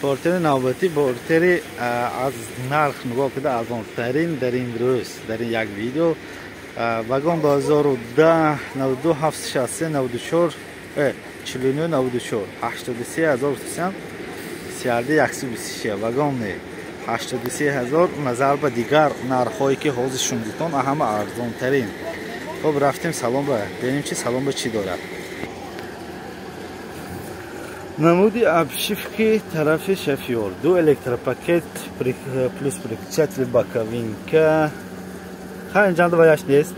Портери навбатӣ, портери аз нарх нигоҳ куда арзонтарин дар ин рӯз, дар ин як видео. Вагон 2010, 92 763 94 49 94 83 ҳазор сесам CRD 126 вагон не 83 ҳазор назар ба дигар нархҳое ки ҳозир шунидитон ҳама арзонтарин. Хоб рафтем салон ба бинем чи салон ба чӣ дорад. Намуди обшивки тарафи шофёр, ду электропакет плюс переключатель боковинка. Ха инҷанда ваяш нест.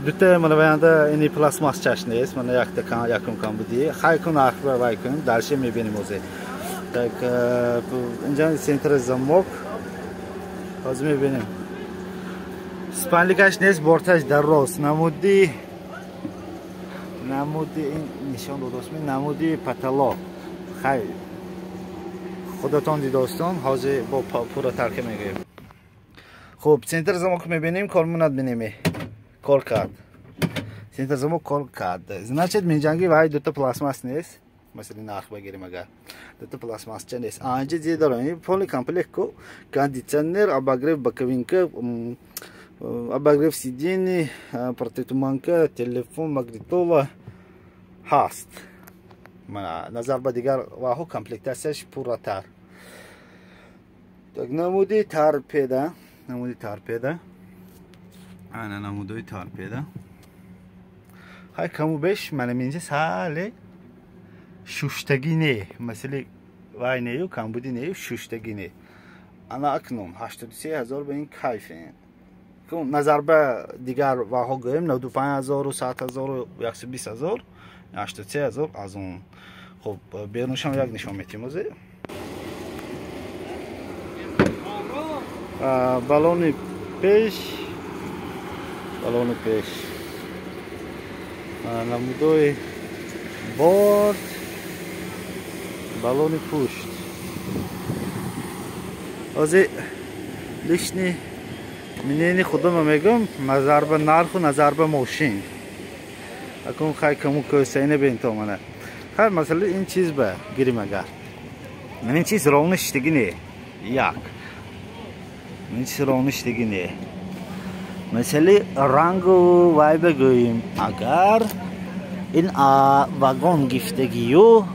Дута мана ваянда ини пластмасс чаш нест. Мана якта якум кам буди. Хай кун нарх ба вай кунем, дальше мебинем озе. Так, инҷанда центр замок. Ҳозир мебинем. Спальникаш нест, борташ дароз. Намуди ин нишон додостми, намуди потолок. Хай худатон дидостон, ҳозир бо пурратар ки мегӯем. Хуб, центр замок мебинем, кор монад бинем. Кор кард. Центр замок кор кард. Значит, минҷанги вай дута пластмасс нест. Масалан, нарх багирем агар. Дута пластмассча нест. Анҷа зи дорам. Полный комплект ку, кондиционер, обогрев боковинка, обогрев сидений, противотуманка, телефон, магнитола ҳаст. Назар ба дигар ваҳо комплектатсияш пурратар. Так, намуди торпеда, намуди торпеда. Ана намудои торпеда. Хай каму беш мана минҷа сале шуштагӣ не, масали вай нею камбуди нею шуштагӣ не. Ана акнун 83 ҳазор ба ин кайфе. Назар ба дигар ваҳо гӯем 95 ҳазору 100 ҳазору 120 ҳазор, 83 ҳазор аз он. Хуб, беруншам як нишон метим озе. Балони пеш, балони пеш. Намудои борт, балони пушт. Озе лишний минени худама мегӯм, назар ба нарху назар ба мошин. Акун хай каму кӯсайна бин то мана. Хай масалан ин чиз ба гирим агар. Ман ин чиз ровно шиштагӣ не. Як. Ман ин чиз ровно шиштагӣ не. Масалан рангу вай бигӯем агар ин вагон гифтагию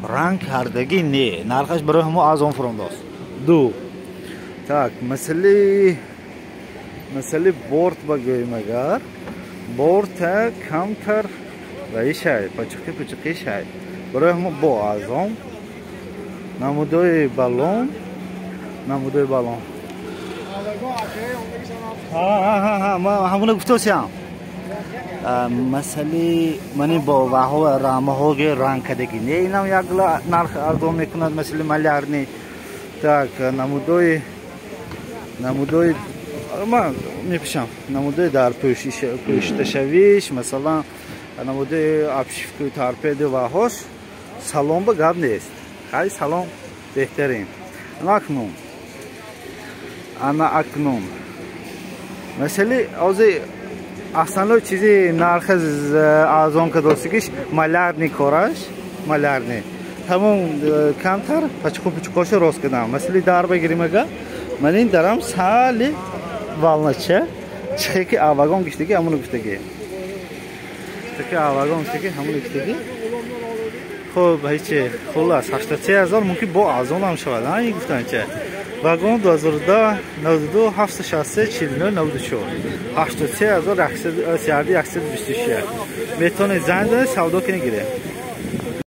ранг кардагӣ не. Нархаш барои ҳамо аз он фурондост. Ду. Так, масалан борт бигӯем агар борта камтар ваишай, пачуқи шай. Барои ҳамо бо азон намудои балон, намудои балон. Ҳа, ман ҳамона гуфтосиям. Масали мани бо ваҳо рамаҳоги ранг кардагӣ не, инам як нарх арзон мекунад, масали малярни. Так, намудои ман мепишам, намудои дар пӯшидашавиш, масалан намудои обшивкаю торпеду ваҳош салон ба гап нест. Хай салон беҳтарин. Ана акнун масали ози основной чизи нарх арзон кадостигиш малярни кораш, малярни. Тамом камтар пачқу пучқошо рост кардам. Масали дар багирим ага, ман ин дарам сали валнача чихе ки вагон гиштагӣ ҳамоно гуфтагӣ. Чихе ки вагон гиштагӣ ҳамоно гуфтагӣ. Хуб, ҳечи хуллас 83 ҳазор мумкин бо арзон ҳам шавад. Ҳа, ин гуфтанча. Вагон 2010 92 763 49 94 83 ҳазор 126. Метавонед занг занед, савдо кунед гиред.